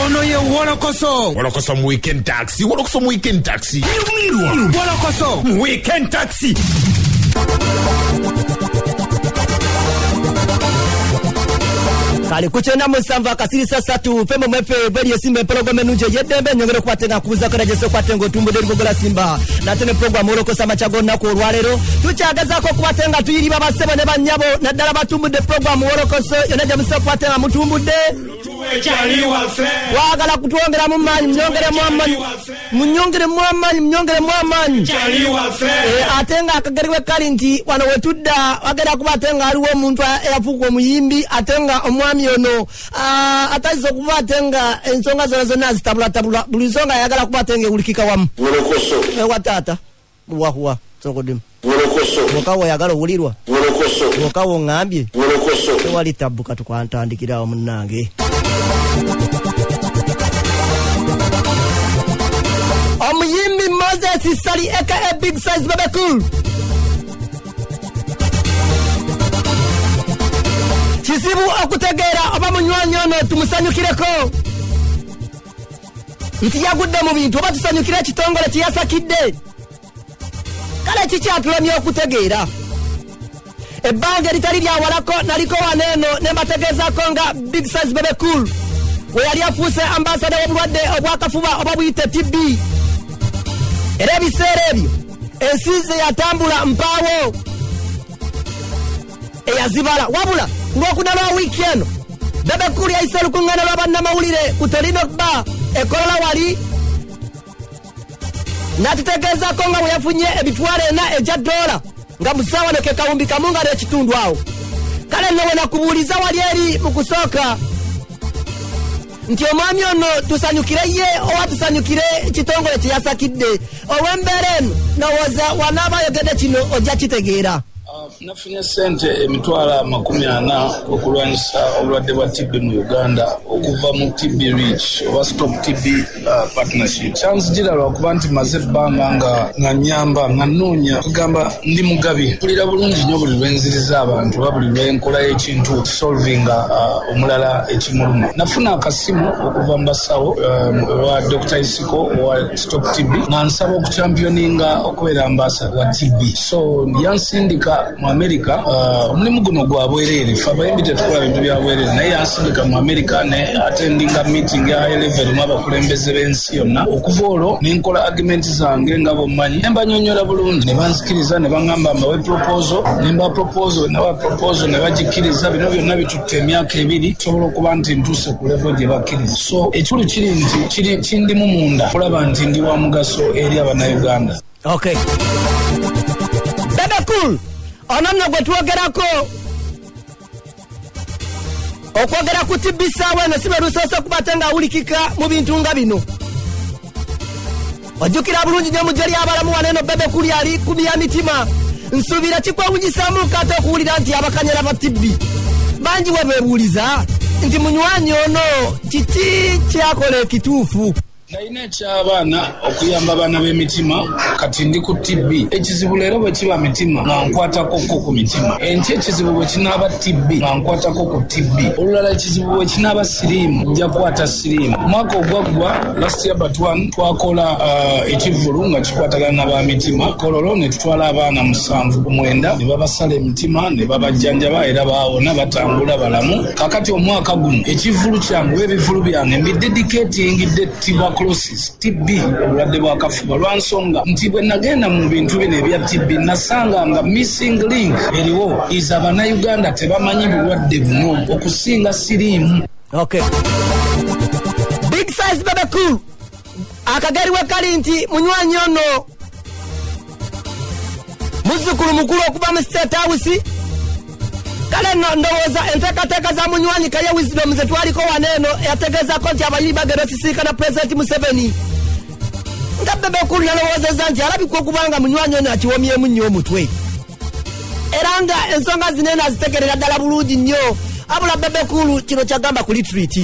Ono ye Wolokoso. Wolokoso mu Weekend Taxi, Wolokoso mu Weekend Taxi. Nyumirwa. Wolokoso mu Weekend Taxi. Kale ku 97 akasirisa 3 femo mwefe bweri esimba empologoma ennungi ey'eddembe. Nyongera okukwate nga nkubuzaako era gyese okukwate nga otumbudde erigogola simba nate ne puroguramu Wolokoso amakya g'olunaku olwaleero. Tukyagezaako okukwate nga tuyiriba bassebo ne bannyabo, naddala batumbudde puroguramu Wolokoso yonna gye musa okukwate nga mutumbudde. Twagala kutwongeramu maanyi, munyongeremu amaanyi, munyongeremu amaanyi, munyongeremu amaanyi. Ate nga akageri we kali nti wano wetudda wagenda kuba ate nga aliwo omuntu eyafuuka omuyimbi, ate nga omwami ono atayinza okuba ate nga ensonga zonna zonna azitabulatabula, buli nsonga ayagala kuba ate nga ewulikika wamu. Ewa taata wahuwa sokodemu wokawo oyagala owulirwa wokawo ŋŋambye tewali tabbu. Katukwantandikirawo munnange omuyimbi Moses Ssali aka Big Size Bebe Cool. Kizibu okutegeera oba munywanyi ono tumusanyukireko nti yagudde mu bintu oba tusanyukire ekitongole kyeyasakidde. Kale kikyatulemye okutegeera. Ebbanga eritali lyawalako naliko wano eno ne mbategeezaako nga Big Size Bebe Cool we yali afuuse ambasada w'obulwadde obwakafuba oba buyite TB, era ebiseera ebyo ensi ze yatambula mpaawo eyazibala. Wabula ku Lwokuna lwa wiiki eno, Bebe Cool yayise olukuŋŋaana lwa bannamawulire ku Torino Bar ekolola wali, n'atutegeezaako nga bwe yafunye 400,000 egya dola nga mu ssaawa no ke 1000 nga n'ekitundu awo. Kale nno we nakubuuliza wali eri mu kusooka nti omwami ono tusanyukire ye owa tusanyukire kitongole kye yasakidde, olw'embeera eno ndowooza wanaaba ayogedde kino ojja kitegeera. Nafunye sente 400,000 okulwanyisa obulwadde bwa TB mu Uganda okuva mu TB Reach oba Stop TB Partnership. Kyanzijira lwakuba nti maze ebbanga nga nyamba nga nnoonya kugamba ndi mugabi. Mpulira bulungi nnyo buli lwenziriza abantu oba buli lwenkolayo ekintu solvinga omulala ekimuluma. Nafuna akasimu okuva mu basawo owa Dr. Isiko owa Stop TB nga nsaba okuchampioninga okubeera ambassador wa TB. So yansindika mu America. Omulimu guno gwa bwereere, ffe abayimbi tetukola bintu bya bwereere, naye yansindika mu America ne attendinga meeting ya high level mu abakulembeze b'ensi yonna. Okuva olwo ne nkola argument zange nga bw'ommanyi, ne mbanyonnyola bulungi ne banzikiriza ne baŋŋamba mbawe proposal, ne mba proposal, ne naba proposal ne bagikkiriza. Bino byonna bitutte emyaka 2 sobola okuba nti ntuuse ku level gye bakkiriza. So ekikulu kiri nti kiri kindimu munda kulaba nti ndi wa mugaso eri Abannayuganda. Okay, Bebe Cool ono nno gwe twogerako okwogera ku TB saawa eno si lwe lusoose okuba ate ng'awulikika mu bintu nga bino. Ojjukira bulungi nnyo mujjo ly'abalamu wano eno Bebe Cool ali kumi ya mitima. Nsuubira kikwewunyisaamu kate okuwulira nti abakanyala ba TB bangi we beebuuliza nti munywanyi ono kiki kyakola ekituufu. Nalina eky'abaana okuyamba abaana b'emitima, kati ndi ku TB. Ekizibu leero bwe kiba mitima nga nkwatakokko ku mitima, enkya ekizibu bwe kinaaba TB nga nkwatako ku TB, olulala ekizibu bwe kinaaba siriimu nja kukwata siriimu. Omwaka ogwaggwa, last year but one, twakola ekivvulu nga kikwatagana na ba mitima Kololo ne tutwala abaana musanvu ku mwenda ne babasala emitima ne babajjanjaba era baawona batambula balamu. Kakati omwaka guno ekivvulu kyange oba ebivvulu byange mbidedicatingidde tuberculosis, TB, obulwadde bwa kafuba, lwa nsonga nti bwe nagenda mu bintu bino ebya TB nasanga nga missing link eriwo is Abannayuganda tebamanyi bulwadde buno okusinga siriimu. Okay, Big Size Bebe Cool akageri we kali nti munywanyi ono muzzukulu mukulu okuva mu State House. Kale nno ndowooza enteekateeka za munywanyi Kaye Wisdom ze twaliko wano eno yategeezako nti abayimbi bagenda osisinkana Pulezidenti Museveni, nga Bebe Cool yalowoozezza nti alabika okuba nga munywanyi ono akiwomyemu nnyo omutwe era nga ensonga zino eno azitegerera ddala bulungi nnyo. Abula Bebe Cool kino kyagamba ku retreat.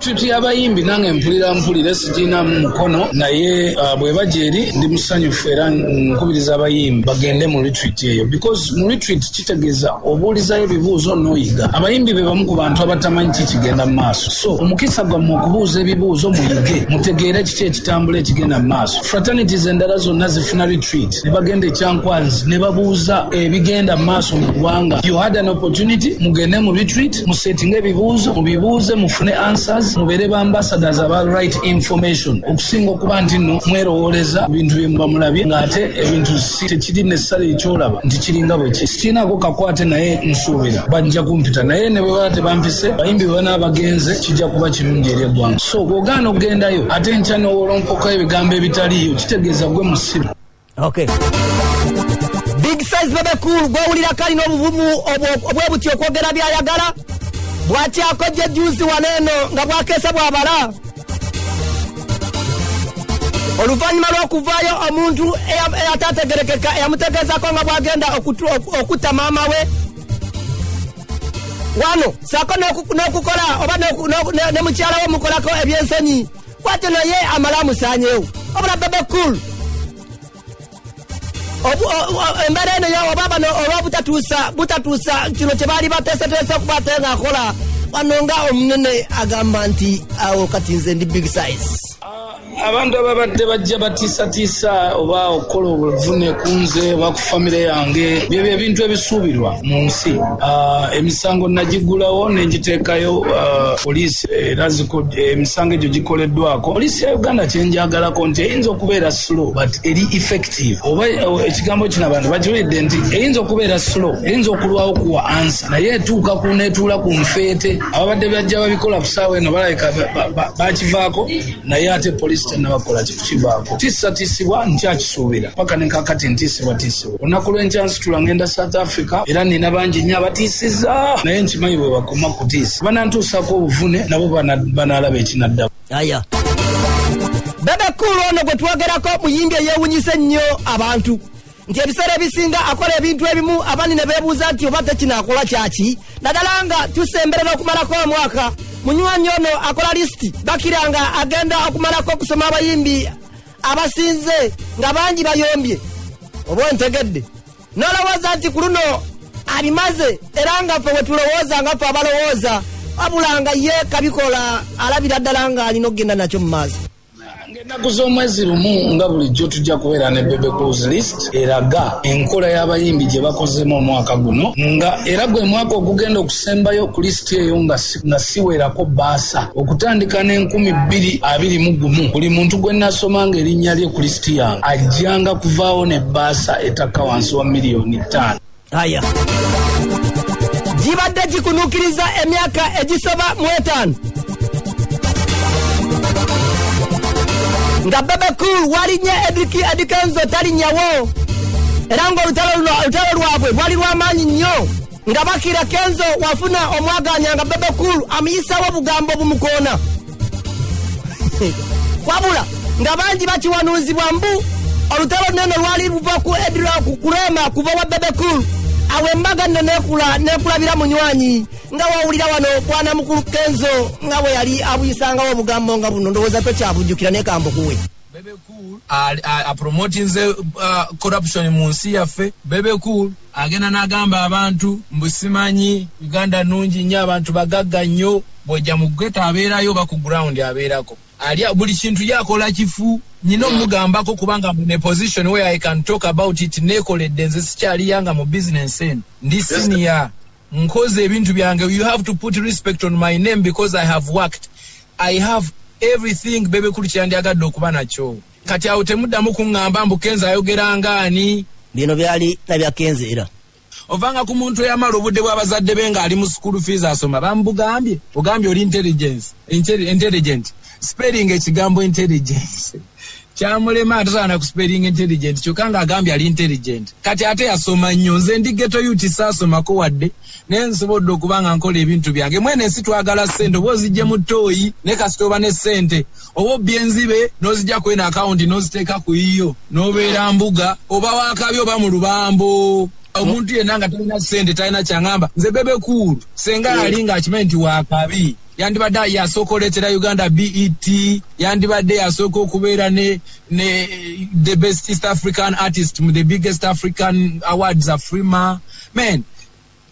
Retreat y'abayimbi nange mpulira mpulire sigiinamu mukono, naye bw'eba gyeri ndi musanyufu era nkubiriza abayimbi bagende mu retreat eyo, because mu retreat kitegeeza obuulizayo ebibuuzo n'oyiga. Abayimbi be bamu ku bantu abatamanyi ki kigenda mu maaso, so omukisa gwammwe okubuuza ebibuuzo muyige, mutegeere kiki ekitambula ekigenda mu maaso. Fraternities endala zonna zifuna retreat ne bagenda ekyankwanzi ne babuuza ebigenda mu maaso mu ggwanga. You had an opportunity, mugende mu retreat, musetinge ebibuuzo, mubibuuze, mufune answers, mubeere ba ambassadors aba right information, okusinga okuba nti nno mwerowooleza bintu bye muba mulabye ng'ate ebintu si tekiri necessarily ekyolaba nti kiringa bwe ki. Sikiinaako kakwate, naye nsuubira bajja kumpita, naye ne bwe baba tebampise, bayimbi bwe banaaba bagenze kijja kuba kirungi eri eggwanga. So bw'ogaana okugendayo ate enkya n'owolonkoka ebigambo ebitaliiyo, kitegeeza gwe musiru. Okay. Big Size Bebe Cool gwawulira kalina obuvumu obwebuti okwogera byayagala, bwakyakojja juzi wano eno nga bwakeesa bwabala oluvannyuma lw'okuvaayo omuntu eyatategerekeka eyamutegeezako nga bwagenda okutta maama we wano saako n'okukola oba ne mukyala we mukolako ebyensonyi, bwatyo naye amala amusaanyewo. Wabula Bebe Cool embeera eno oba bano olw'obutatuusa butatuusa kino kye baali bateeseteese okuba ate ng'akola wano nga omunene agamba nti awo kati nze ndi big size. Abantu ababadde bajja batiisatiisa oba okukola obuvune ku nze oba ku famire yange, byebyo ebintu ebisuubirwa mu nsi. Emisango nagigulawo ne ngiteekayo poliisi, era emisango egyo gikoleddwako. Poliisi ya Uganda kyenjagalako nti eyinza okubeera slow but eri effective. Oba ekigambo kino abantu bakiwulidde nti eyinza okubeera slow, eyinza okulwawo kuwa answer, naye etuuka ku neetuula ku nfeete. Ababadde bajja babikola ku ssaawa eno balabika bakivaako, naye ate poliisi tennabakola kivaako. Tiisatiisibwa nkyakisuubira paka ne kakati ntiisibwatiisibwa. Olunaku lw'enkya nsitula ngenda South Africa, era nina bangi nnyo abatiisizza, naye nkimanyi bwe bakoma kutiisa banantuusaako obuvune, nabo banaalaba ekinaddawo. Aya, Bebe Cool ono gwe twogerako muyimbi eyeewunyisa ennyo abantu nti ebiseera ebisinga akola ebintu ebimu abandi ne beebuuza nti oba tekinaakola kyaki, naddala nga tusemberera okumalako omwaka. Munywanyi ono akola lisiti bakira nga agenda okumalako okusoma abayimbi abasinze nga bangi bayombye, oba ontegedde, n'olowooza nti ku luno abimaze, era nga ffe bwe tulowooza nga ffe abalowooza, wabula nga ye kabikola alabira ddala ng'alina okugenda nakyo mu maaso. Ng'ennaku z'omwezi 1 nga bulijjo tujja kubeera ne Bebe Cool's list eraga enkola y'abayimbi gye bakozeemu omwaka guno, nga era gwe mwaka ogugenda okusembayo ku lisiti eyo nga siwerako bbaasa okutandika n'2021. Buli muntu gwe nasomanga erinnya lye ku lisiti yange ajjanga kuvaawo ne bbaasa etakka wansi wa miliyoni 5. Aya, gibadde gikunuukiriza emyaka egisoba mu 5 nga Bebe Cool walinnya Eddy Kenzo talinnyawo, era ng'olutalo olutalo lwabwe lwali lw'amaanyi nnyo nga bakira Kenzo wafuna omwaganya nga Bebe Cool amuyisawo obugambo bumukoona, wabula nga bangi bakiwanuuzibwa mbu olutalo neno lwali luva ku Edra ku Rema kuva wa Bebe Cool. Awo embaga nno nekula nekulabira munywanyi nga wawulira wano bwana mukulu Kenzo nga bwe yali abuyisangawo obugambo nga buno, ndowooza tokyabujjukira naye kambukuwe. Bebe Cool apromotinze corruption mu nsi yaffe. Bebe Cool agenda n'agamba abantu mbu simanyi Uganda nnungi nnyo, abantu bagagga nnyo. Bw'ojja mu ghetto abeerayo oba ku ground abeerako. Alya buli kintu yakola kifu. Nina omugambako kubanga I'm in a position where I can talk about it. Neekoledde nze, sikyali yanga mu business eno. Ndi senior. Nkoze ebintu byange. You have to put respect on my name because I have worked. I have everything Bebe Cool kyandyagadde okuba nakyo. Kati awo temuddamu kuŋŋamba mbu Kenzo ayogera ngaani. Bino byali nabya Kenzo era. Ovanga ku muntu eyamala obudde bw'abazadde be ng'ali mu school fees asoma, bamubugambye ogambye oli intelligence, intelligent spelling, ekigambo intelligence kyamulema, atasobola ku spelling intelligent, kyokka ng'agambye ali intelligent. Kati ate yasoma nnyo. Nze ndi ghetto youth, saasomako wadde, naye nsobodde okuba nga nkola ebintu byange. Mwene ensi twagala ssente, oba ozijje mu ttooyi, naye kasita oba ne ssente, oba obbye enzibe n'ozijja ku eno akawunti n'oziteeka ku yiyo n'obeera mbuga, oba wakabi oba mu lubambo. Omuntu yenna nga talina ssente talina kyaŋŋamba. Nze Bebe Cool senga ali ng'akimanyi nti wakabi. Yandibadde yasooka oleetera Uganda BET, yandibadde yasooka okubeera ne the best East African artist mu the biggest African awards, Afrima man.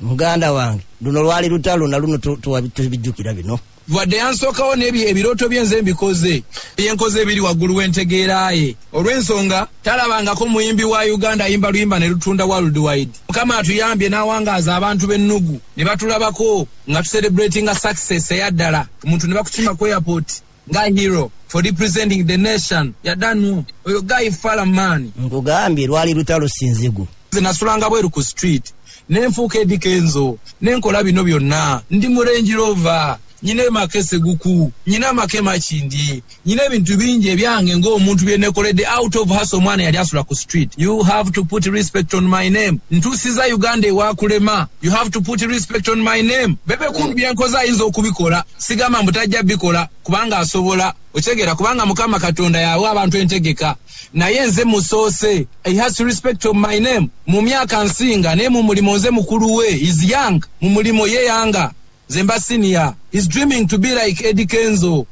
Muganda wange, luno lwali lutalo, na luno tubijjukira bino. Wadde yansookawo n'ebyo, ebirooto bye nze mbikoze, byenkoze ebiri waggulu w'entegeera ye, olw'ensonga talabangako muyimbi wa Uganda ayimba luyimba ne lutunda worldwide. Mukama atuyambye n'awangaaza abantu b'ennugu ne batulabako nga tucelebratinga success eyaddala, omuntu ne bakukima ku airport nga hero for representing the nation. Yaddamu oyo guy fala man. Nkugambye lwali lutalo, sinzigu. Nze nasulanga bweru ku street, nenfuuka Eddy Kenzo, nenkola bino byonna. Ndi mu Range Rover, nyina emaka eseguku, nyina amaka emakindi, nyina ebintu bingi ebyange ng'omuntu byenekoledde out of hustle. Omwana yali asula ku street. You have to put respect on my name. Ntuusiza Uganda ewakulema. You have to put respect on my name. Bebe Cool byenkoze ayinza okubikola. Sigamba mbu tajja bikola, kubanga asobola, okitegeera, kubanga Mukama Katonda yawa abantu entegeka, naye nze musoose. He has to respect on my name. Mu myaka nsinga, naye mu mulimu nze mukulu we. Is young mu mulimu, ye yanga, nze mba senior. Is dreaming to be like Eddie Kenzo.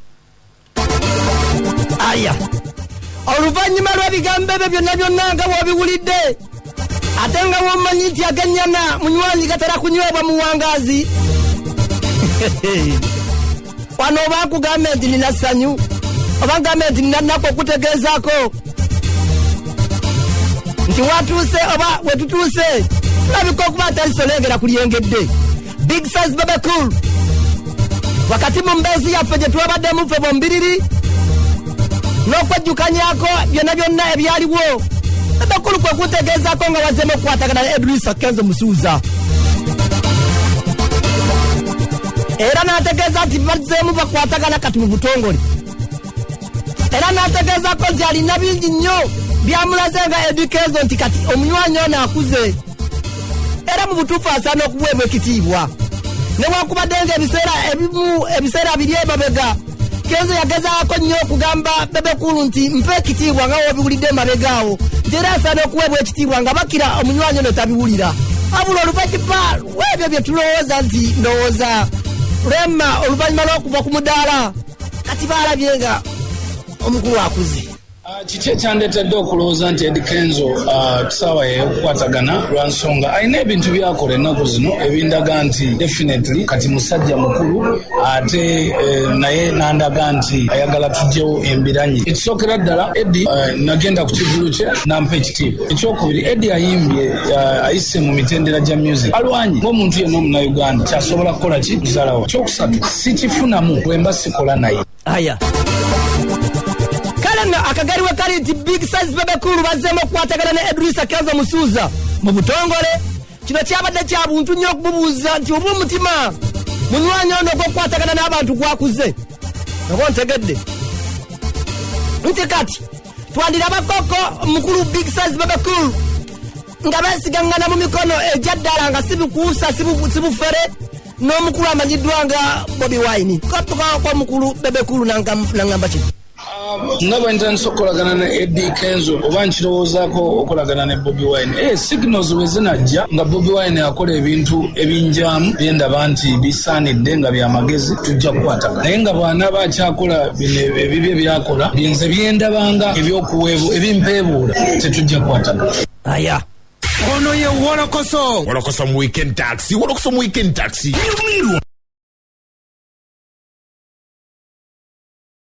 Aya, oluvannyuma lw'ebigambo ebyo byonna byonna nga bw'obiwulidde, ate nga bw'omanyi nti aganyana munywanyi gatera kunywebwa muwangaazi wano, oba nkugambe nti nina ssanyu oba ngambe nti nina nnaku okutegeezaako nti watuuse oba wetutuuse, tulabika okuba atalisolengera kulyengedde. Big Size Bebe Cool, wakati mu mbeezi yaffe gye twabaddemu ffe bombiriri n'okwejjukanyako byonna byonna ebyaliwo, Bebe Cool kwe kutegeezaako nga wazzeemu okukwatagana ne Edrisa Kenzo Musuuza, era n'ategeeza nti bazzeemu bakwatagana kati mu butongole, era n'ategeezako nti alina bingi nnyo byamulaze nga Eddy Kenzo, nti kati omunywanyi ono akuze era mu butuufu asaana okuweebwa ekitiibwa, newankubadde nga ebiseera ebimu, ebiseera biri emabega, Kenzo yagezaako nnyo okugamba Bebe Cool nti mpa ekitiibwa, nga wobiwulidde emabega awo, nti era asaana okuweebwa ekitiibwa, nga bakira omunywanyi ono tabiwulira. Wabula oluvannyuma lwebyo bye tulowooza nti ndowooza Rema oluvannyuma lw'okuva ku mudaala, kati baalabye nga omukulu akuze. Kiki ekyandeetedde okulowooza nti Eddy Kenzo tusaawa yeyokukwatagana? Lwa nsonga alina ebintu byakola ennaku zino ebindaga nti definitely kati musajja mukulu, ate naye nandaga nti ayagala tugyewo embiranyi. Ekisookera ddala, Eddy nagenda ku kivulu kye nampa ekitiibwa. Ekyokubiri, Eddy ayimbye, ayise mu mitendera gya music, alwanye ng'omuntu yenna omunauganda kyasobola kukola ki muzalawa. Ekyokusatu, sikifunamu bwe mba sikola naye. Aya, kale nno akagari we kali nti Big Size Bebe Cool bazzeemu okukwatagana ne Edrisa Kenzo Musuuza mu butongole. Kino kyabadde kya buntu nnyo okumubuuza nti oba omutima munywanyi ono ogw'okukwatagana n'abantu gwakuze, oba ontegedde nti kati twandirabakoko mukulu Big Size Bebe Cool nga beesigaŋŋana mu mikono egyaddala, nga si bukuusa, si bufere, n'omukulu amanyiddwa nga Bobi Wine. Katukaako omukulu Bebe Cool naŋŋamba kino. Nga bwe ntandise okukolagana ne Eddy Kenzo, oba nkirowoozaako okukolagana ne Bobi Wine, signals bwe zinajja nga Bobi Wine akola ebintu ebinjamu byendaba nti bisaanidde nga byamagezi, tujja kukwatagana naye. Nga bw'anaaba akyakola bino ebibye byakola byenze byendabanga ebyokuweebu ebimpeebuula, tetujja kukwatagana. Aya. Ono ye Wolokoso. Wolokoso mu Weekend Taxi, Wolokoso mu Weekend Taxi. Nyumirwa.